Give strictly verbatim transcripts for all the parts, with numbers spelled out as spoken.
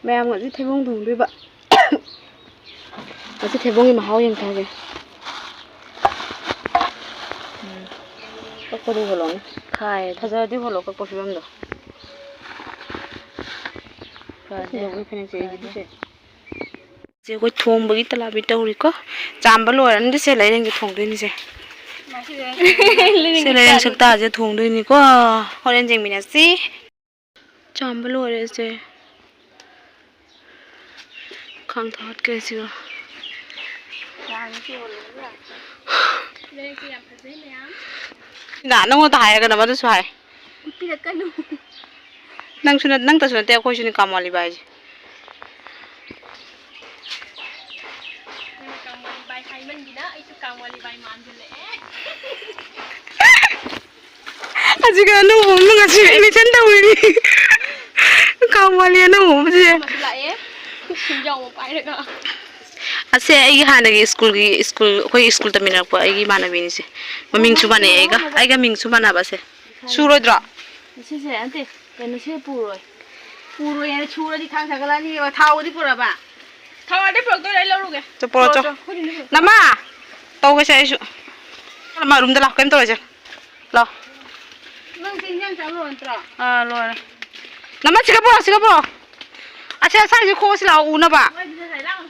ꯃꯌꯥꯝ ꯉꯁꯤ ꯊꯩꯕꯣꯡ ꯊꯣꯡꯗꯣꯏꯕ꯫ ꯉꯁꯤ ꯊꯩꯕꯣꯡꯒꯤ ꯃꯍꯥꯎ ꯌꯦꯡꯊꯒꯦ꯫ ꯎꯝ꯫ ꯀꯛꯄꯗꯤ ꯍꯣꯜꯂꯣꯅꯦ꯫ ꯈꯥꯏ꯫ ꯐꯖꯔꯗꯤ ꯍꯣꯜꯂꯣ, ꯀꯛꯄ ꯐꯤꯕꯝꯗꯣ꯫ ꯐꯖꯔꯦ꯫ ꯐꯖꯔꯦ꯫ ꯆꯦ, ꯑꯩꯈꯣꯏ ꯊꯣꯡꯕꯒꯤ ꯇꯂꯥꯕꯤ ꯇꯧꯔꯤꯀꯣ꯫ ꯆꯥꯝꯕ ꯂꯣꯏꯔꯅꯤ, ꯁꯦ ꯂꯩꯔꯦꯡꯒꯦ ꯊꯣꯡꯗꯣꯏꯅꯤꯁꯦ꯫ ꯁꯦ ꯂꯩꯔꯦꯡ ꯁꯛꯇꯥꯁꯦ ꯊꯣꯡꯗꯣꯏꯅꯤꯀꯣ꯫ ꯍꯣꯔꯦꯟ ꯌꯦꯡꯃꯤꯟꯅꯁꯤ꯫ ꯆꯥꯝꯕ ꯂꯣꯏꯔꯦ ꯁꯦ꯫ ꯈꯥꯡ ꯊꯥꯒꯠꯀꯦ ꯁꯤꯒ꯫ ꯂꯩꯔꯦꯡꯁꯦ ꯌꯥꯝ ꯐꯖꯩ ꯃꯌꯥꯝ꯫ ꯅ-, ꯅꯪꯉꯣꯟꯗ ꯍꯥꯏꯔꯒ ꯅꯃꯗꯨꯁꯨ ꯍꯥꯏ꯫ ꯎꯠꯄꯤꯔꯛꯀꯅꯨ꯫ ꯅꯪꯁꯨ ꯅꯠ-, ꯅꯪꯇꯁꯨ ꯅꯠꯇꯦ, ꯑꯩꯈꯣꯏꯁꯨꯅꯤ ꯀꯥꯃꯣꯂꯤ ꯕꯥꯏꯁꯦ꯫ ꯅꯪꯅ ꯀꯥꯃꯣꯂꯤ ꯕꯥꯏ ꯍꯥꯏꯃꯟꯒꯤꯅ ꯑꯩꯁꯨ ꯀꯥꯃꯣꯂꯤ ꯕꯥꯏ ꯃꯥꯟꯁꯤꯜꯂꯛꯑꯦ꯫ ꯑꯁꯤꯒ ꯑꯅꯧꯕ ꯑꯃ ꯉꯁꯤ admission ꯇꯧꯔꯤꯅꯤ꯫ ꯀꯥꯃꯣꯂꯤ ꯑꯅꯧꯕ ꯑꯃꯁꯦ꯫ ꯑꯃꯁꯨ ꯂꯥꯛꯑꯦ꯫ ꯁꯤꯡꯖꯥꯎ ꯑꯃ ꯄꯥꯏꯔꯒ꯫ ꯑꯁꯦ ꯑꯩꯒꯤ ꯍꯥꯟꯅꯒꯤ ꯁ꯭ꯀꯨꯜꯒꯤ, ꯁ꯭ꯀꯨꯜ, ꯑꯩꯈꯣꯏ ꯁ꯭ꯀꯨꯜ ꯇꯝꯃꯤꯟꯅꯔꯛꯄ ꯑꯩꯒꯤ ꯏꯃꯥꯟꯅꯕꯤꯅꯤꯁꯦ꯫ ꯃꯃꯤꯡꯁꯨ ꯃꯥꯟꯅꯩ ꯑꯩꯒ꯫ ꯑꯩꯒ ꯃꯤꯡꯁꯨ ꯃꯥꯟꯅꯕ ꯑꯁꯦ꯫ ꯁꯨꯔꯣꯏꯗ꯭ꯔꯣ? ꯁꯤꯁꯦ ꯅꯠꯇꯦ, ꯀꯩꯅꯣ, ꯁꯤ ꯄꯨꯔꯣꯏ꯫ ꯄꯨꯔꯣꯏ ꯍꯥꯏꯅ ꯁꯨꯔꯗꯤ ꯈꯥꯡ ꯊꯥꯡꯒꯠꯂꯛꯑꯅꯤ꯫ ꯊꯥꯎꯗꯤ ꯄꯨꯔꯕ? ꯊꯥꯎ ꯑꯗꯩ ꯄꯨꯔꯛꯇꯣꯏꯔꯦ, ꯑꯩ ꯂꯧꯔꯨꯒꯦ꯫ ꯆꯣ, ꯄꯨꯔꯛꯑꯣ, ꯆꯣ꯫ ꯄꯨꯔꯛꯑꯣ, ꯆꯣ꯫ ꯑꯩꯈꯣꯏꯗꯤ ꯂꯧꯔꯨꯒꯦ꯫ ꯅꯃꯥ! ꯇꯧꯒꯦꯁꯦ ꯑꯩꯁꯨ꯫ ꯅꯃꯥ ꯔꯨꯝꯗ ꯂꯥꯛ, ꯀꯩꯝ ꯇꯧꯔꯣꯏꯁꯦ꯫ ꯂꯥꯛ꯫ ꯅꯪ ꯁꯤ ꯏꯟꯖꯥꯡ ꯆꯥꯕ ꯂꯣꯏꯔ ꯅꯠꯇ꯭ꯔꯣ? ꯑꯥ, ꯂꯣꯏꯔꯦ꯫ ꯅꯃꯥ, ꯁꯤꯒ ꯄꯨꯔꯛꯑꯣ, ꯁꯤꯒ ꯄꯨꯔꯛꯑꯣ꯫ ꯑꯁꯤ ꯑꯁꯥꯏꯁꯦ ꯈꯣꯛꯑꯁꯤ ꯂꯥꯛꯑꯣ, ꯎꯅꯕ꯫ ꯍꯣꯏ, ꯑꯗꯨꯗꯤ ꯉꯁꯥꯏ ꯂꯥꯛꯑꯣ꯫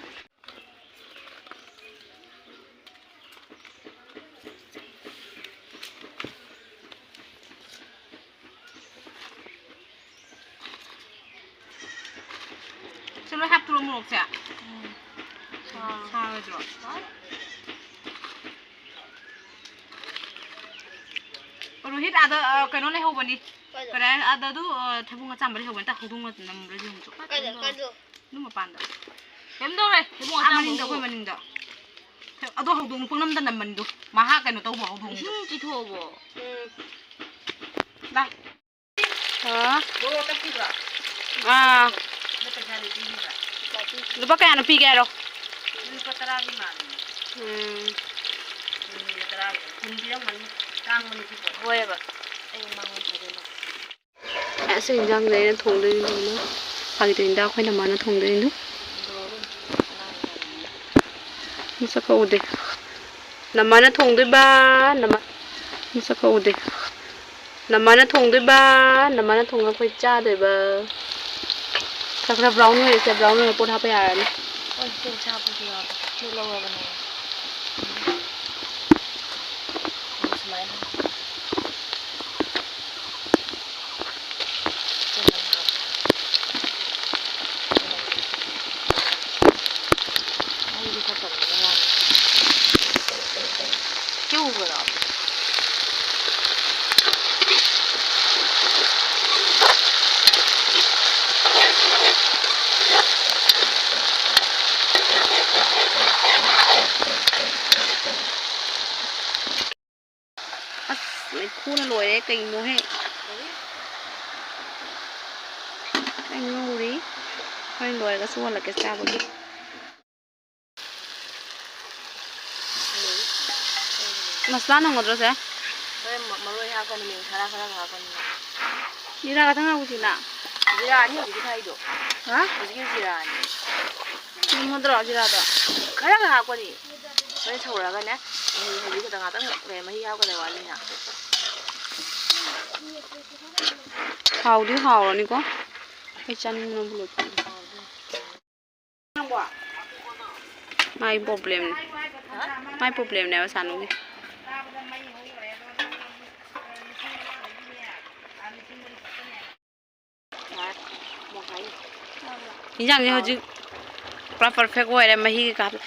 ꯁꯤ ꯂꯣꯏ ꯍꯥꯞꯇꯣꯔꯣ ꯃꯣꯔꯣꯛꯁꯦ? ꯎꯝ꯫ ꯁꯥꯔꯣꯏꯗ꯭ꯔꯣ? ꯔꯣꯍꯤꯠ, ꯑꯥꯗ, ꯑ, ꯀꯩꯅꯣ ꯂꯩꯍꯧꯕꯅꯤ꯫ ꯀꯥꯏꯗ? ꯀꯗꯥꯏ? ꯑꯥꯗ ꯑꯗꯨ, ꯑ, ꯊꯩꯕꯣꯡ ꯑꯆꯥꯝꯕ ꯂꯩꯍꯧꯕꯅꯤ꯫ ꯇ ꯍꯧꯗꯣꯡꯅ ꯅꯝꯕ꯭ꯔꯥ ꯌꯦꯡꯉꯨꯆꯣ꯫ ꯀꯥꯏꯗ? ꯀꯥꯏꯗ? ꯑꯗꯨ ꯃꯄꯥꯟꯗ꯫ ꯀꯩꯝ ꯇꯧꯔꯣꯏ꯫ ꯊꯩꯕꯣꯡ ꯑꯥ, ꯑꯆꯥꯝꯕ ꯃꯅꯤꯡꯗ, ꯍꯧ-, ꯑꯩꯈꯣꯏ ꯃꯅꯤꯡꯗ꯫ ꯑꯗꯣ ꯍꯧꯗꯣꯡ ꯄꯪꯅꯝꯗ ꯅꯝꯕꯅꯤꯗꯣ꯫ ꯃꯍꯥꯛ ꯀꯩꯅꯣ ꯇꯧꯕ ꯍꯧꯗꯣꯡꯗꯣ꯫ ꯏꯁꯤꯡ ꯆꯤꯊꯣꯛꯑꯕꯣ? ꯎꯝ꯫ ꯂꯥ꯫ ꯑꯥ꯫ ꯃꯣꯔꯣꯛ ꯑꯇꯦꯛꯄꯤꯕ꯭ꯔꯣ? ꯑꯥ꯫ ꯑꯗꯣ ꯄꯩꯁꯥꯗꯤ ꯄꯤꯈꯤꯕ꯭ꯔꯥ? ꯂꯨꯄꯥ ꯀꯌꯥꯅꯣ ꯄꯤꯒꯦ ꯍꯥꯏꯔꯣ? ꯂꯨꯄꯥ ꯇꯔꯥꯒꯤ ꯃꯥꯜꯂꯦ꯫ ꯎꯝ꯫ ꯂꯨꯄꯥ ꯇꯔꯥꯒꯤ꯫ ꯀꯨꯟ ꯄꯤꯔꯝꯒꯅꯤ꯫ ꯇꯥꯡꯕꯅꯤ ꯁꯤ ꯄꯣꯠ꯫ ꯍꯣꯏꯕ꯫ ꯑꯩ ꯃꯉꯣꯟꯗ ꯊꯥꯖꯤꯜꯂꯣ꯫ ꯑꯁꯤ ꯏꯟꯖꯥꯡꯁꯦ ꯑꯩꯅ ꯊꯣꯡꯗꯣꯏꯅꯤ ꯂꯣꯏꯅ꯫ ꯐꯥꯒꯤꯗꯣꯏꯅꯤꯗ, ꯑꯩꯈꯣꯏ ꯅꯃꯥꯅ ꯊꯣꯡꯗꯣꯏꯅꯤ꯫ ꯃꯁꯛꯀ ꯎꯗꯦ꯫ ꯅꯃꯥꯅ ꯊꯣꯡꯗꯣꯏꯕ꯫ ꯅꯃꯥ-, ꯃꯁꯛꯀ ꯎꯗꯦ꯫ ꯅꯃꯥꯅ ꯊꯣꯡꯗꯣꯏꯕ꯫ ꯅꯃꯥꯅ ꯊꯣꯡꯉ ꯑꯩꯈꯣꯏ ꯆꯥꯗꯣꯏꯕ꯫ ꯈꯔ ꯈꯔ brown ꯑꯣꯏꯔꯁꯦ, brown ꯑꯣꯏꯔ ꯄꯣꯠ ꯍꯥꯞꯄ ꯌꯥꯔꯅꯤ꯫ ꯍꯣꯏ, ꯆꯦꯡ ꯆꯥꯛꯄꯁꯨ ꯌꯥꯎꯔꯦ꯫ ꯆꯦꯡ ꯂꯧꯔꯕꯅꯦ꯫ ꯑꯗꯨ ꯁꯨꯃꯥꯏꯅ꯫ ꯑꯁ, ꯃꯩꯈꯨꯅ ꯂꯣꯏꯔꯦ ꯀꯩꯅꯣꯍꯦ꯫ ꯑꯩ ꯉꯧꯔꯤ꯫ ꯍꯣꯔꯦꯟ ꯂꯣꯏꯔꯒ ꯁꯨꯍꯜꯂꯛꯀꯦ ꯆꯥꯕꯒꯤ꯫ ꯃꯁꯂꯥ ꯅꯪꯒꯗ꯭ꯔꯣ ꯁꯦ? ꯍꯣꯔꯦꯟ ꯃ-, ꯃꯔꯣꯏ ꯍꯥꯞꯀꯅꯤ, ꯃꯤꯅꯤꯠ ꯇꯔꯥ ꯈꯔ ꯍꯥꯞꯀꯅꯤ꯫ ꯖꯤꯔꯥ ꯈꯛꯇꯪ ꯍꯥꯞꯄꯨꯁꯤꯅ꯫ ꯖꯤꯔꯥꯅꯤ ꯍꯧꯖꯤꯛꯀꯤ ꯊꯥꯛꯏꯗꯣ꯫ ꯍꯥ? ꯍꯧꯖꯤꯛꯀꯤ ꯖꯤꯔꯥꯅꯤ꯫ ꯅꯝꯃꯗ꯭ꯔꯣ ꯖꯤꯔꯥꯗꯣ? ꯈꯔꯒ ꯍꯥꯞꯀꯅꯤ꯫ ꯍꯣꯔꯦꯟ ꯁꯧꯔꯛꯑꯒꯅꯦ, ꯃꯍꯤ ꯍꯧꯖꯤꯛ ꯈꯛꯇꯪ ꯉꯥꯛꯇꯪ ꯂꯩꯔ ꯃꯍꯤ ꯍꯥꯞꯀꯗꯕ ꯋꯥꯠꯂꯤꯅ꯫ ꯍꯥꯎꯗꯤ ꯍꯥꯎꯔꯅꯤꯀꯣ? ꯑꯩ ꯆꯥꯅꯤꯡꯕꯅꯕꯨ ꯂꯣꯏꯊꯣꯛꯑꯦ꯫ ꯃꯥꯏ problemꯅꯦ꯫ ꯃꯥꯏ problemꯅꯦꯕ ꯁꯥꯅꯨꯒꯤ꯫ ꯏꯟꯖꯥꯡꯁꯦ ꯍꯧꯖꯤꯛ ꯄꯨꯔꯥ perfect ꯑꯣꯏꯔꯦ, ꯃꯍꯤ ꯀꯩꯀꯥ ꯍꯥꯞꯄ-,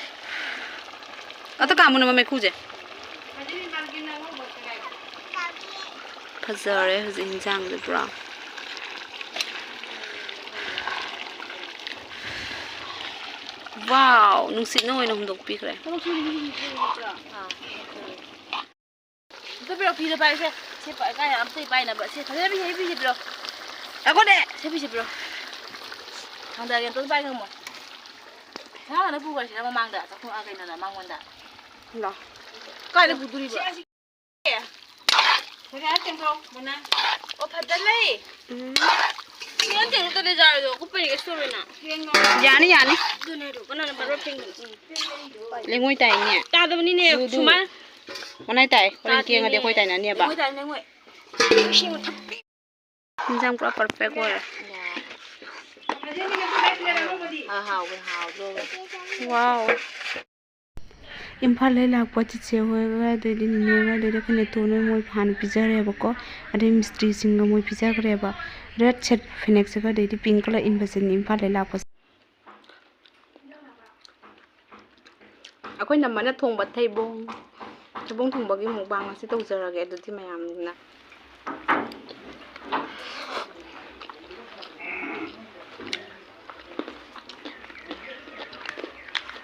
ꯑꯝꯇ ꯀꯥꯝꯃꯨꯅꯦ ꯃꯩꯈꯨꯁꯦ꯫ ꯐꯖꯔꯦ ꯍꯧꯖꯤꯛ ꯏꯟꯖꯥꯡꯁꯦ ꯄꯨꯔꯥ꯫ Wow, ꯅꯨꯡꯁꯤꯠꯅ ꯑꯣꯏꯅ ꯍꯨꯝꯗꯣꯛꯄꯤꯈ꯭ꯔꯦ꯫ ꯑꯝꯇ ꯄꯤꯔꯛꯑꯣ, ꯐꯤꯗꯣ ꯄꯥꯏꯌꯨꯁꯦ꯫ ꯁꯦ ꯄꯥꯏ-, ꯀꯥꯏ ꯑꯝꯇ ꯄꯥꯏꯅꯕ꯫ ꯁꯦ ꯐꯖꯅ ꯄꯤꯁꯦ, ꯄꯤꯁꯦ ꯄꯤꯔꯛꯑꯣ꯫ ꯉꯥꯏꯈꯣꯅꯦ꯫ ꯁꯦ ꯄꯤꯁꯦ ꯄꯤꯔꯛꯑꯣ꯫ ꯊꯥꯡꯗꯔꯒꯦ, ꯑꯝꯇ ꯄꯥꯏ ꯉꯝꯃꯣ꯫ ꯁꯅꯥꯗ ꯄꯨꯈ꯭ꯔꯁꯤꯔ ꯃꯃꯥꯡꯗ, ꯆꯥꯛꯈꯨꯝ, ꯑꯥ, ꯀꯩꯅꯣꯗ, ꯃꯉꯣꯟꯗ꯫ ꯂꯥꯎ꯫ ꯀꯥꯏꯗ ꯄꯨꯗꯣꯔꯤꯕ? ꯁꯦ, ꯑꯁꯤ-, ꯁꯦ, ꯑꯥ, ꯁꯦꯡꯗꯣꯛꯑꯣ, ꯃꯨꯟꯅ꯫ ꯑꯣ, ꯐꯖꯅ ꯂꯩ꯫ ꯎꯝ꯫ ꯌꯦꯟ ꯊꯦꯡꯅ ꯇꯂꯦꯖꯥꯔꯗꯣ ꯑꯀꯨꯞꯄꯩ ꯀꯩꯁꯨ ꯇꯧꯔꯣꯏꯅ꯫ ꯌꯥꯅꯤ, ꯌꯥꯅꯤ꯫ ꯑꯗꯨꯅꯦ ꯑꯗꯣ ꯀꯅꯥꯅ ꯕꯔꯣ ꯊꯦꯡꯅ? ꯎꯝ꯫ ꯂꯩꯉꯣꯏ ꯇꯥꯏꯅꯦ꯫ ꯇꯥꯗꯕꯅꯤꯅꯦ, ꯑꯗꯨ, ꯑꯗꯨ꯫ ꯁꯨꯃꯥꯏꯅ꯫ ꯑꯣꯟꯅ ꯇꯥꯏ꯫ ꯍꯣꯔꯦꯟ ꯊꯦꯡꯉꯗꯤ ꯑꯩꯈꯣꯏ ꯇꯥꯏꯅꯅꯦꯕ꯫ ꯂꯩꯉꯣꯏ ꯇꯥꯏ, ꯂꯩꯉꯣꯏ꯫ ꯏꯁꯤꯡ ꯊꯛꯄꯤ꯫ ꯏꯟꯖꯥꯡ ꯄꯨꯔꯥ perfect ꯑꯣꯏꯔꯦ꯫ ꯑ, ꯍꯥꯎꯕ, ꯍꯥꯎꯗꯣꯔꯦ꯫ Wow꯫ ꯏꯝꯐꯥꯜꯗꯩ ꯂꯥꯛꯄ ꯆꯤꯆꯦ ꯍꯣꯏꯒ, ꯑꯗꯩꯗꯤ ꯅꯤꯅꯦ ꯍꯣꯏꯒ, ꯑꯗꯩꯗꯤ ꯑꯩꯈꯣꯏ ꯅꯦꯇꯣꯟ ꯍꯣꯏ, ꯃꯣꯏ ꯍꯥꯟꯅ ꯄꯤꯖꯔꯦꯕꯀꯣ꯫ ꯑꯗꯩ ꯃꯤꯁꯇ꯭ꯔꯤꯁꯤꯡꯒ ꯃꯣꯏ ꯄꯤꯖꯈ꯭ꯔꯦꯕ꯫ Red set ꯐꯅꯦꯛꯁꯤꯒ, ꯑꯗꯩꯗꯤ pink colour ꯏꯟꯕꯁꯤꯅꯤ ꯏꯝꯐꯥꯜꯗꯩ ꯂꯥꯛꯄꯁꯦ꯫ ꯑꯩꯈꯣꯏ ꯅꯝꯃꯅ ꯊꯣꯡꯕ ꯊꯩꯕꯣꯡ, ꯊꯩꯕꯣꯡ ꯊꯣꯡꯕꯒꯤ mukbang ꯉꯁꯤ ꯇꯧꯖꯔꯒꯦ꯫ ꯑꯗꯨꯗꯤ ꯃꯌꯥꯝꯅ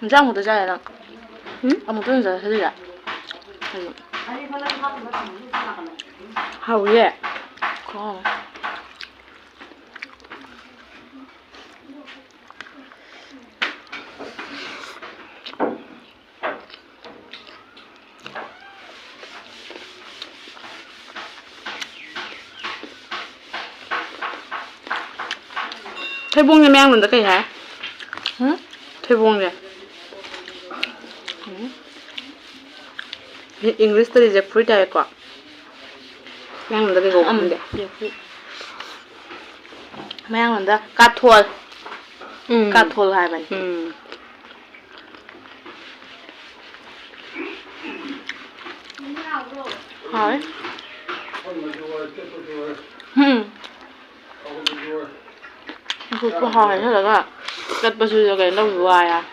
ꯏꯟꯖꯥꯡ ꯑꯃꯨꯛꯇ ꯆꯥꯏꯔ ꯅꯪ? ꯎꯝ? ꯑꯃꯨꯛꯇ ꯑꯣꯏꯅ ꯆꯥꯁꯤꯜꯂꯤꯔ? ꯀꯩꯅꯣ? ꯍꯥꯎꯏꯌꯦ꯫ ꯈꯨꯍꯥꯎ ꯑꯃ꯫ ꯊꯩꯕꯣꯡꯁꯦ ꯃꯌꯥꯡꯂꯣꯟꯗ ꯀꯩ ꯍꯥꯏ? ꯍꯨꯝ? ꯊꯩꯕꯣꯡꯁꯦ꯫ ꯎꯝ꯫ ꯏꯪꯂꯤꯁꯇꯗꯤ jackfruit ꯍꯥꯏꯀꯣ꯫ ꯃꯌꯥꯡꯂꯣꯟꯗ ꯀꯩ ꯀꯧꯕ ꯎꯝ, ꯈꯪꯗꯦ꯫ Jackfruit꯫ ꯃꯌꯥꯡꯂꯣꯟꯗ ꯀꯥꯊꯣꯜ꯫ ꯎꯝ꯫ ꯀꯥꯊꯣꯜ ꯍꯥꯏꯕꯅꯤ꯫ ꯎꯝ꯫ ꯍꯥꯎꯋꯦ꯫ ꯎꯝ꯫ ꯃꯀꯨꯞꯇꯣ ꯍꯥꯎꯋꯦ ꯈꯜꯂꯒ ꯆꯠꯄꯁꯨ ꯀꯩꯅꯣ ꯇꯧꯕ ꯋꯥꯏ ꯍꯥꯏ꯫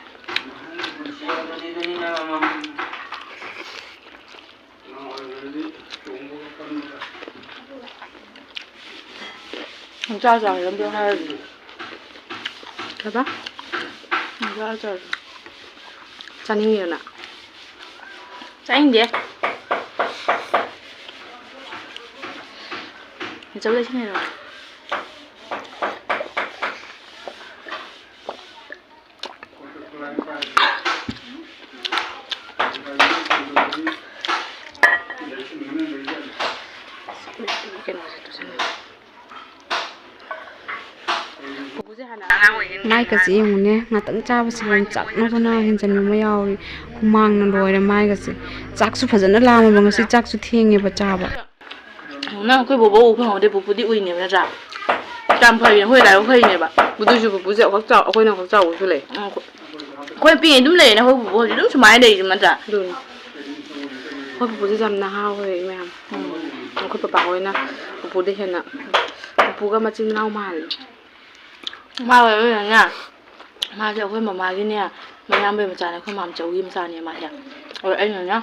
ꯄꯪꯆꯥ ꯆꯥꯒꯗꯕꯗꯣ ꯍꯥꯏꯔꯗꯤ꯫ ꯀꯩꯕ? ꯄꯪꯆꯥ ꯆꯥ-, ꯆꯥꯅꯤꯡꯉꯤꯔꯣ ꯅꯪ? ꯆꯥꯅꯤꯡꯗꯦ꯫ ꯆꯠꯂꯁꯤ ꯀꯩꯅꯣ꯫ ꯀꯩꯅꯣꯁꯦ ꯇꯨꯁꯟ-, ꯃꯥꯏꯒꯁꯦ ꯌꯦꯡꯉꯨꯅꯦ, ꯉꯥꯛꯇꯪ ꯆꯥꯕꯁꯤꯗ ꯆꯥꯛꯅꯕꯅ ꯍꯦꯟꯖꯟꯕ ꯑꯃ ꯌꯥꯎꯔꯤ꯫ ꯍꯨꯃꯥꯡꯅ ꯂꯣꯏꯔꯦ ꯃꯥꯏꯒꯁꯦ꯫ ꯆꯥꯛꯁꯨ ꯐꯖꯅ ꯂꯥꯝꯃꯕ, ꯉꯁꯤ ꯆꯥꯛꯁꯨ ꯊꯦꯡꯉꯦꯕ ꯆꯥꯕ꯫ ꯅꯪ ꯑꯩꯈꯣꯏ ꯕꯣꯕꯣꯛ ꯎ ꯐꯪꯍꯧꯗꯦ, ꯄꯨꯄꯨꯗꯤ ꯎꯏꯅꯦꯕ ꯅꯠꯇ꯭ꯔꯥ? ꯌꯥꯝ ꯐꯩꯅꯦ, ꯑꯩꯈꯣꯏ ꯂꯥꯏꯕꯛ ꯐꯩꯅꯦꯕ꯫ ꯑꯗꯨꯁꯨ ꯄꯨꯄꯨꯁꯦ ꯑꯃꯨꯛꯈꯛ ꯆꯥꯎ-, ꯑꯩꯈꯣꯏꯅ ꯑꯃꯨꯛꯈꯛ ꯆꯥꯎꯕꯁꯨ ꯂꯩ꯫ ꯎꯝ, ꯑꯩꯈꯣꯏ ꯄꯤꯛꯏꯉꯩ ꯑꯗꯨꯝ ꯂꯩꯔꯦꯅꯦ, ꯑꯩꯈꯣꯏ ꯄꯨꯄꯨ ꯍꯧꯖꯤꯛ ꯑꯗꯨꯝ ꯁꯨꯃꯥꯏꯅ ꯂꯩꯔꯤꯁꯦ ꯅꯠꯇ꯭ꯔꯥ? ꯑꯗꯨꯅꯤ꯫ ꯑꯩꯈꯣꯏ ꯄꯨꯄꯨꯁꯦ ꯌꯥꯝ ꯅꯍꯥ ꯑꯣꯏ ꯃꯌꯥꯝ꯫ ꯎꯝ꯫ ꯑꯩꯈꯣꯏ ꯄꯄꯥ ꯍꯣꯏꯅ ꯄꯨꯄꯨꯗ ꯍꯦꯟꯅ, ꯄꯨꯄꯨꯒ ꯃꯆꯤꯟ ꯃꯅꯥꯎ ꯃꯥꯜꯂꯦ꯫ ꯃꯥ ꯑꯣꯏꯕꯅꯤꯅꯅꯦ, ꯃꯥꯁꯦ ꯑꯩꯈꯣꯏ ꯃꯃꯥꯒꯤꯅꯦ, ꯃꯌꯥꯝꯕꯩ ꯃꯆꯥꯅꯦ, ꯑꯩꯈꯣꯏ ꯃꯥꯝꯆꯧꯒꯤ ꯃꯆꯥꯅꯦ ꯃꯥꯁꯦ꯫ ꯑꯗꯣ ꯑꯩꯅꯅꯦ,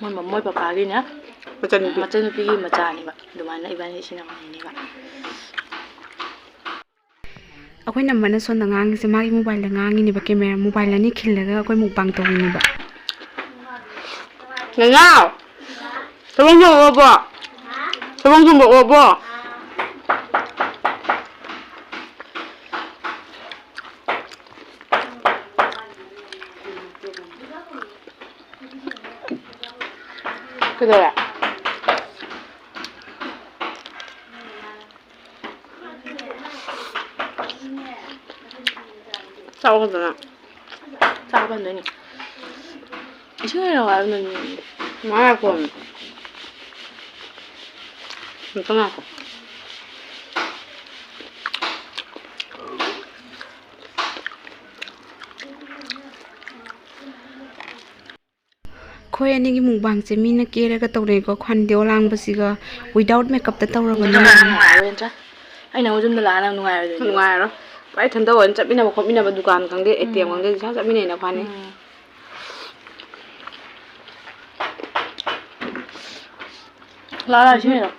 ꯃꯣꯏ ꯃ-, ꯃꯣꯏ ꯄꯄꯥꯒꯤꯅꯦ, ꯃꯆꯟꯅꯨꯄꯤ꯫ ꯃꯆꯟꯅꯨꯄꯤꯒꯤ ꯃꯆꯥꯅꯦꯕ꯫ ꯑꯗꯨꯃꯥꯏꯅ ꯏꯕꯥꯅꯤ ꯏꯆꯤꯟ ꯏꯅꯥꯎ ꯑꯅꯤꯅꯦꯕ꯫ ꯑꯩꯈꯣꯏ ꯅꯝꯕꯅ ꯁꯣꯝꯗ ꯉꯥꯡꯉꯤꯁꯦ, ꯃꯥꯒꯤ ꯃꯣꯕꯥꯏꯜꯗ ꯉꯥꯡꯉꯤꯅꯦꯕ, ꯀꯦꯃꯦꯔꯥ, ꯃꯣꯕꯥꯏꯜ ꯑꯅꯤ ꯈꯤꯜꯂꯒ ꯑꯩꯈꯣꯏ ꯃꯨꯛꯕꯥꯡ ꯇꯧꯔꯤꯅꯦꯕ꯫ ꯅꯅꯥꯎ! ꯊꯣꯏꯕꯣꯡ ꯊꯣꯡꯉꯛꯑꯣꯕꯣ? ꯊꯣꯏꯕꯣꯡ ꯊꯣꯡꯉꯛꯑꯣꯕꯣ? ꯀꯩꯗꯧꯔꯦ? ꯆꯥꯎ ꯐꯖꯅ꯫ ꯆꯥꯕ ꯐꯪꯗꯣꯏꯅꯤ꯫ ꯏꯁꯤꯡ ꯂꯩꯔꯛꯑꯣ ꯍꯥꯏꯕꯅꯤ꯫ ꯉꯥꯏꯈꯣ꯫ ꯑꯝꯇ ꯉꯥꯏꯈꯣ꯫ ꯑꯩꯈꯣꯏ ꯑꯅꯤꯒꯤ ꯃꯨꯛꯕꯥꯡꯁꯦ ꯃꯤꯅ ꯀꯦꯔꯒ ꯇꯧꯅꯩꯀꯣ, ꯈ꯭ꯋꯥꯟꯗꯦꯑꯣ ꯂꯥꯡꯕꯁꯤꯒ꯫ Without makeupꯇ ꯇꯧꯔꯕꯅꯤꯅ꯫ ꯅꯨꯡꯉꯥꯏꯔꯣꯏ ꯅꯠꯇ꯭ꯔꯥ? ꯑꯩꯅ ꯑꯃꯨꯛ ꯌꯨꯝꯗ ꯂꯥꯛꯑꯒ ꯅꯨꯡꯉꯥꯏꯔꯣꯏꯗꯣꯏꯅꯦ꯫ ꯅꯨꯡꯉꯥꯏꯔꯣꯏ꯫ ꯚꯥꯏ, ꯏꯊꯟꯇ ꯑꯣꯏꯅ ꯆꯠꯃꯤꯟꯅꯕ ꯈꯣꯠꯃꯤꯟꯅꯕ, ꯗꯨꯀꯥꯟ ꯈꯪꯗꯦ, ꯑꯦ ꯇꯤ ꯑꯦꯝ ꯎꯝ꯫ ꯈꯪꯗꯦ, ꯄꯩꯁꯥ ꯆꯠꯃꯤꯟꯅꯩꯅ ꯐꯅꯤ꯫ ꯎꯝ꯫ ꯂꯥꯛꯑꯣ, ꯂꯥꯛꯑꯣ, ꯁꯤ ꯂꯩꯔꯣ꯫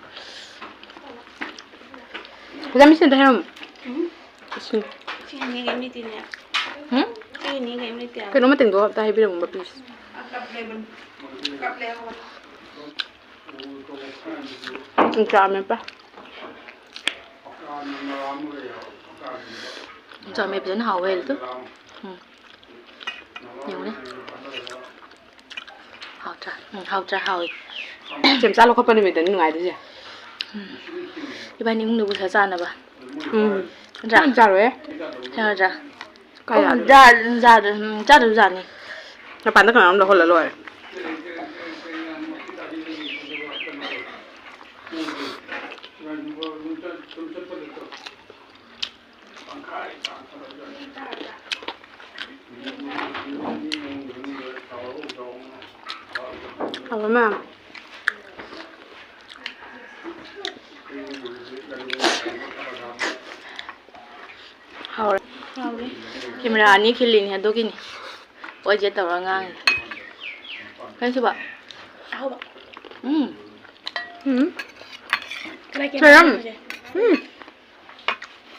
ꯐꯖꯅ ꯃꯤꯁꯤꯟ ꯑꯝꯇ ꯍꯩꯔꯝꯃꯨ꯫ ꯎꯝ꯫ ꯁꯤ꯫ ꯁꯤ ꯑꯅꯤ ꯀꯩꯝ ꯂꯩꯇꯦꯅꯦ꯫ ꯍꯨꯝ? ꯁꯤ ꯑꯅꯤ ꯀꯩꯝ ꯂꯩꯇꯦ ꯍꯥꯏꯕ꯫ ꯀꯩꯅꯣ ꯃꯇꯦꯡꯗꯣ ꯑꯝꯇ ꯍꯥꯏꯕꯤꯔꯝꯃꯨꯕ, please꯫ ꯀꯞ ꯂꯩꯕꯅꯤ꯫ ꯀꯞ ꯂꯩꯍꯧꯕꯅꯤ꯫ ꯎꯝ, ꯆꯥ ꯃꯦꯠꯄ꯫ ꯆꯥ ꯃꯦꯠꯄꯁꯤꯅ ꯍꯥꯎꯋꯦ ꯑꯗꯨ꯫ ꯎꯝ꯫ ꯌꯦꯡꯉꯨꯅꯦ꯫ ꯍꯥꯎꯇ꯭ꯔꯥ? ꯎꯝ, ꯍꯥꯎꯇ꯭ꯔꯥ? ꯍꯥꯎꯋꯤ꯫ ꯁꯦꯝꯆꯥ ꯂꯧꯈꯠꯄ ꯅꯨꯃꯤꯠꯇꯅꯤ ꯅꯨꯡꯉꯥꯏꯗꯣꯏꯁꯦ꯫ ꯎꯝ꯫ ꯏꯕꯥꯅꯤ ꯏꯃꯨꯡꯗ ꯄꯩꯁꯥ ꯆꯥꯅꯕ꯫ ꯎꯝ꯫ ꯅꯠꯇ꯭ꯔꯥ? ꯅꯪ ꯆꯥꯔꯣꯏꯍꯦ꯫ ꯆꯥꯔꯣꯏꯗ꯭ꯔꯥ? ꯀꯥꯏ ꯑꯣ, ꯌꯥꯗꯣꯏꯅꯣ? ꯖꯥ-, ꯖꯥ-, ꯎꯝ, ꯆꯥꯗ꯭ꯔꯁꯨ ꯌꯥꯅꯤ꯫ ꯃꯄꯥꯟꯗ ꯀꯅꯥꯅꯣꯝ ꯂꯧꯍꯜꯂ ꯂꯣꯏꯔꯦ꯫ ꯍꯥꯎꯕ ꯃꯌꯥꯝ꯫ ꯍꯥꯎꯔꯦ꯫ ꯍꯥꯎꯔꯦ꯫ ꯀꯦꯃꯦꯔꯥ ꯑꯅꯤ ꯈꯤꯜꯂꯤꯅꯤ ꯑꯗꯨꯒꯤꯅꯤ꯫ ꯑꯣꯏꯖꯦ ꯇꯧꯔ ꯉꯥꯡꯉꯤ꯫ ꯀꯩꯅꯣ ꯁꯤꯕꯣ? ꯑꯍꯥꯎꯕ꯫ ꯎꯝ꯫ ꯎꯝ꯫ ꯀꯅꯥꯏ ꯀꯦꯃꯦꯔꯥ ꯁꯦꯔꯝ꯫ ꯍꯥꯞꯄꯤꯁꯦ? ꯎꯝ꯫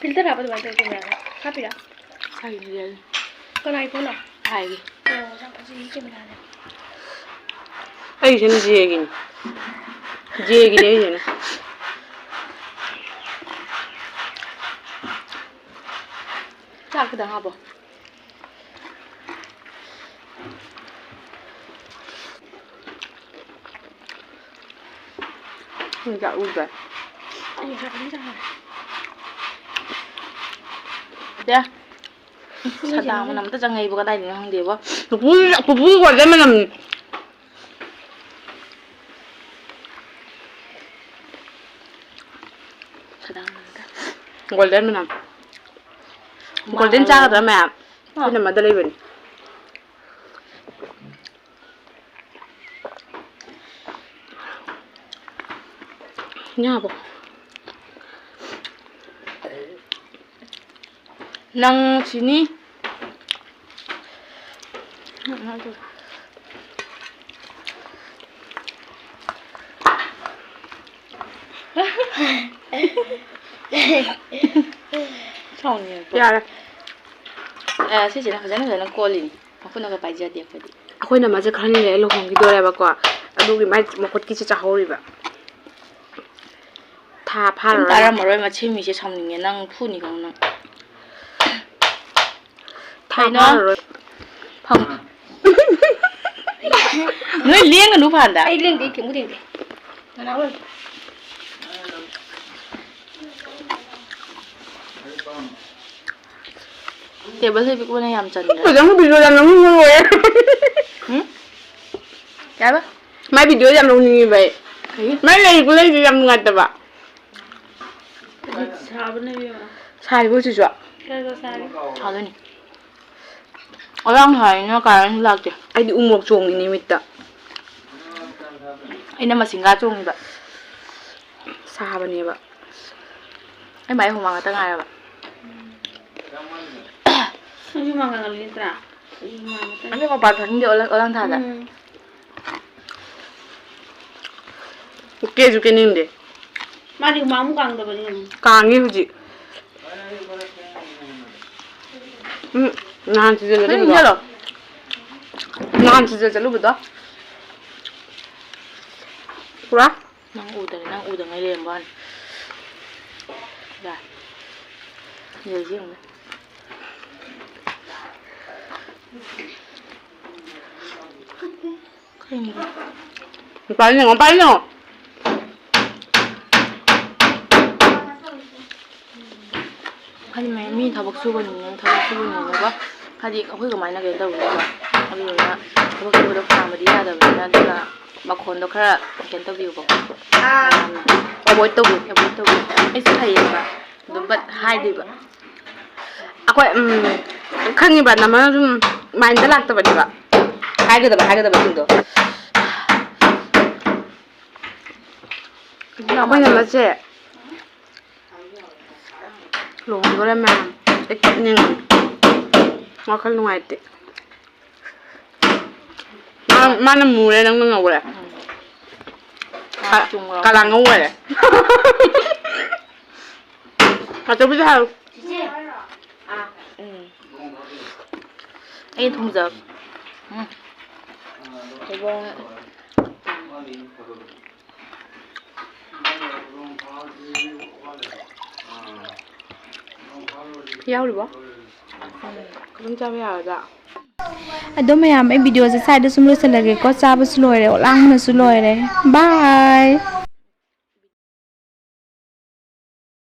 ꯐꯤꯜꯇꯔ ꯍꯥꯞꯄ ꯑꯗꯨꯃꯥꯏꯅ ꯇꯧꯋꯤ ꯀꯦꯃꯦꯔꯥꯗ꯫ ꯍꯥꯞꯄꯤꯔꯥ? ꯍꯥꯏꯒꯤꯅꯤ ꯍꯥꯏꯒꯤꯅꯤ꯫ ꯀꯅꯥꯏ ꯐꯣꯟꯅꯣ? ꯍꯥꯏꯒꯦ꯫ ꯑꯣ, ꯌꯥꯝ ꯐꯖꯩꯌꯦ ꯀꯦꯃꯦꯔꯥꯁꯦ꯫ ꯑꯩꯒꯤꯁꯤꯅ ꯖꯦꯒꯤꯅꯤ꯫ ꯖꯦꯒꯤꯅꯦ ꯑꯩꯒꯤꯁꯤꯅ꯫ ꯆꯥꯛ ꯈꯤꯇꯪ ꯍꯥꯞꯄꯣ꯫ ꯅꯪ ꯆꯥꯛ ꯎꯗ꯭ꯔꯦ? ꯑꯩ ꯉꯁꯥꯏ ꯑꯗꯨꯝ ꯆꯥꯔꯦ꯫ ꯗꯦ꯫ ꯁꯥꯗꯥ ꯃꯅꯝ ꯑꯝꯇ ꯆꯪꯉꯛꯏꯕꯣ, ꯀꯗꯥꯏꯗꯩꯅꯣ ꯈꯪꯗꯦꯕꯣ꯫ ꯄꯨꯄꯨ, ꯄꯨꯄꯨ ꯒꯣꯜꯗꯟ ꯃꯅꯝ꯫ ꯁꯥꯗꯥ ꯃꯅꯝ ꯑꯝꯇ꯫ ꯒꯣꯜꯗꯟ ꯃꯅꯝ꯫ ꯒꯣꯜꯗꯟ ꯆꯥꯒꯗ꯭ꯔꯥ ꯃꯌꯥꯝ? ꯑꯥ꯫ ꯑꯩꯈꯣꯏ ꯅꯝꯃꯗ ꯂꯩꯕꯅꯤ꯫ ꯌꯥꯕꯣ? ꯅꯪ ꯁꯤꯅꯤ꯫ ꯁꯥꯎꯅꯤꯡꯉꯛꯄ꯫ ꯌꯥꯔꯦ꯫ ꯑ, ꯁꯤꯁꯤꯅ ꯐꯖꯅ ꯐꯖꯅ ꯀꯣꯜꯂꯤꯅꯤ꯫ ꯃꯈꯨꯠꯅꯒ ꯄꯥꯏꯖꯗꯦ ꯑꯩꯈꯣꯏꯗꯤ꯫ ꯑꯩꯈꯣꯏ ꯅꯝꯃꯁꯦ ꯈꯔ ꯂꯩꯔ ꯂꯨꯍꯣꯡꯈꯤꯗꯣꯔꯦꯕꯀꯣ꯫ ꯑꯗꯨꯒꯤ ꯃꯥꯏ ꯃꯈꯨꯠꯀꯤꯁꯦ ꯆꯥꯍꯧꯔꯤꯕ꯫ ꯊꯥ ꯀꯩꯝ ꯐꯥꯔꯔꯣꯏ꯫ ꯇꯥꯔꯝꯃꯔꯣꯏ, ꯃꯁꯤ ꯃꯤꯁꯦ ꯁꯥꯎꯅꯤꯡꯉꯦ꯫ ꯅꯪ ꯐꯨꯅꯤꯀꯣ ꯅꯪ꯫ ꯊꯥ ꯀꯩꯅꯣ? ꯐꯥꯔꯔꯣꯏ꯫ ꯐꯝ-, ꯅꯣꯏ ꯂꯦꯡꯒꯅꯨ ꯐꯥꯟꯗ꯫ ꯑꯩ ꯂꯦꯡꯗꯦ, ꯑꯩ ꯊꯦꯡꯕꯨ ꯊꯦꯡꯗꯦ꯫ ꯅꯅꯥꯎ ꯂꯩ꯫ ꯇꯦꯕꯜꯁꯦ ꯄꯤꯛꯄꯅ ꯌꯥꯝ ꯆꯟꯗ꯭ꯔꯦ꯫ ꯐꯖꯅ ꯚꯤꯗꯤꯑꯣ ꯌꯥꯝ ꯅꯣꯛꯅꯤꯡꯕ ꯂꯣꯏꯔꯦ꯫ ꯎꯝ? ꯀꯩ ꯍꯥꯏꯕ? ꯃꯥꯏ ꯚꯤꯗꯤꯑꯣ ꯌꯥꯝ ꯅꯣꯛꯅꯤꯡꯉꯦꯕ ꯑꯩ꯫ ꯀꯩ? ꯃꯥꯏ ꯂꯩꯔꯤ ꯈꯨꯂꯩꯁꯦ ꯌꯥꯝ ꯅꯨꯡꯉꯥꯏꯇꯕ꯫ ꯁꯥꯕꯅ ꯏꯕꯦꯝꯃ꯫ ꯁꯥꯔꯤꯕꯣ ꯍꯧꯖꯤꯛꯁꯨ? ꯈꯔ ꯈꯔ ꯁꯥꯔꯤ꯫ ꯁꯥꯗꯣꯏꯅꯤ꯫ ꯑꯉꯥꯡ ꯁꯥꯔꯤꯅ ꯀꯥꯔꯦꯟꯁꯨ ꯂꯥꯛꯇꯦ꯫ ꯑꯩꯗꯤ ꯎꯃꯣꯔꯣꯛ ꯆꯣꯡꯉꯤꯅꯦ ꯃꯤꯠꯇ꯫ ꯑꯩꯅ ꯃꯁꯤꯡꯒꯥ ꯆꯣꯡꯉꯤꯕ꯫ ꯁꯥꯕꯅꯦꯕ꯫ ꯑꯩ ꯃꯥꯏ ꯍꯨꯃꯥꯡ ꯉꯥꯛꯇ ꯉꯥꯏꯔꯕ꯫ ꯅꯪꯁꯨ ꯍꯨꯃꯥꯡ ꯀꯥꯡꯒꯜ ꯂꯤꯠꯇ꯭ꯔꯥ? ꯑꯩꯁꯨ ꯍꯨꯃꯥꯡ ꯉꯥꯛꯇ꯫ ꯑꯗꯨ ꯃꯄꯥꯟ ꯊꯣꯛꯅꯤꯡꯗꯦ ꯑꯣꯂꯥꯡ, ꯑꯣꯂꯥꯡ ꯊꯥꯗ꯫ ꯎꯝ꯫ ꯀꯦꯁꯨ ꯀꯦꯅꯤꯡꯗꯦ꯫ ꯃꯥꯗꯤ ꯍꯨꯃꯥꯡ ꯑꯃꯨꯛ ꯀꯥꯡꯗꯕꯅꯤ꯫ ꯀꯥꯡꯉꯤ ꯍꯧꯖꯤꯛ꯫ ꯎꯝ, ꯅꯍꯥꯟ ꯁꯤꯖꯟ ꯅꯪ ꯑꯗꯨꯝꯕꯗꯣ꯫ ꯆꯠꯂꯣ꯫ ꯅꯍꯥꯟ ꯁꯤꯖꯟ ꯆꯠꯂꯨꯕꯗꯣ꯫ ꯄꯨꯔꯥ꯫ ꯅꯪ ꯎꯗꯔꯦ, ꯅꯪ ꯎꯗꯉꯩ ꯂꯩꯔꯝꯕ ꯋꯥꯅꯤ꯫ ꯌꯥ꯫ ꯌꯦꯡꯁꯤ ꯌꯦꯡꯉꯨꯅꯦ꯫ ꯀꯩꯅꯣ? ꯄꯥꯏꯅꯣ, ꯄꯥꯏꯅꯣ꯫ ꯍꯥꯏꯗꯤ ꯃꯤ, ꯃꯤ ꯊꯕꯛ ꯁꯨꯕꯅꯤꯅ, ꯊꯕꯛ ꯁꯨꯕꯅꯤꯅꯀꯣ, ꯍꯥꯏꯗꯤ ꯑꯩꯈꯣꯏ ꯀꯃꯥꯏꯅ ꯀꯩꯅꯣ ꯇꯧꯕꯅꯤꯅ, ꯑꯗꯨꯗꯨꯅ ꯊꯕꯛ ꯁꯨꯕꯗꯣ ꯈꯥꯝꯕꯗꯤ ꯌꯥꯗꯕꯅꯤꯅ, ꯑꯗꯨꯅ ꯃꯈꯣꯟꯗꯣ ꯈꯔ ꯀꯩꯅꯣ ꯇꯧꯕꯤꯌꯨꯀꯣ꯫ ꯑꯥ꯫ ꯌꯥꯝꯅ ꯑꯦꯚꯣꯏꯗ ꯇꯧꯕꯤꯌꯨ, ꯑꯦꯚꯣꯏꯗ ꯇꯧꯕꯤꯌꯨ꯫ ꯑꯩꯁꯨ ꯐꯩꯌꯦꯕ, ꯑꯗꯨ but ꯍꯥꯏꯗꯣꯏꯕ꯫ ꯑꯩꯈꯣꯏ, ꯎꯝ, ꯈꯪꯉꯤꯕ, ꯅꯃꯅ ꯁꯨꯝ ꯃꯥꯏꯟꯗ ꯂꯥꯛꯇꯕꯅꯦꯕ꯫ ꯍꯥꯏꯒꯗꯕ, ꯍꯥꯏꯒꯗꯕꯁꯤꯡꯗꯣ꯫ ꯑꯩꯈꯣꯏꯅ ꯃꯁꯦ ꯂꯨꯍꯣꯡꯗꯣꯔꯦ ꯃꯌꯥꯝ꯫ ꯑꯩ ꯀꯞꯅꯤꯡꯉꯦ꯫ ꯋꯥꯈꯜ ꯅꯨꯡꯉꯥꯏꯇꯦ꯫ ꯃꯥ-, ꯃꯥꯅ ꯃꯨꯔꯦ, ꯅꯪꯅ ꯉꯧꯔꯦ꯫ ꯎꯝ꯫ ꯀ-, ꯆꯨꯝꯈ꯭ꯔꯕ? ꯀꯂꯥ ꯉꯧ ꯑꯣꯏꯔꯦ꯫ ꯑꯆꯧꯕꯤꯗ ꯍꯥꯏꯌꯨ꯫ ꯆꯤꯆꯦ꯫ ꯑꯥ꯫ ꯎꯝ꯫ ꯑꯩ ꯊꯣꯡꯖꯕ꯫ ꯎꯝ꯫ ꯍꯩꯕꯣꯡ꯫ ꯌꯥꯎꯔꯤꯕꯣ? ꯎꯝ꯫ ꯑꯗꯨꯝ ꯆꯥꯕ ꯌꯥꯔꯗ꯭ꯔꯥ? ꯑꯗꯣ ꯃꯌꯥꯝ, ꯑꯩ ꯚꯤꯗꯤꯑꯣꯁꯦ ꯁ꯭ꯋꯥꯏꯗ ꯁꯨꯝ ꯂꯣꯏꯁꯤꯜꯂꯒꯦꯀꯣ꯫ ꯆꯥꯕꯁꯨ ꯂꯣꯏꯔꯦ, ꯑꯣꯂꯥꯡꯕꯅꯁꯨ ꯂꯣꯏꯔꯦ꯫ Bye꯫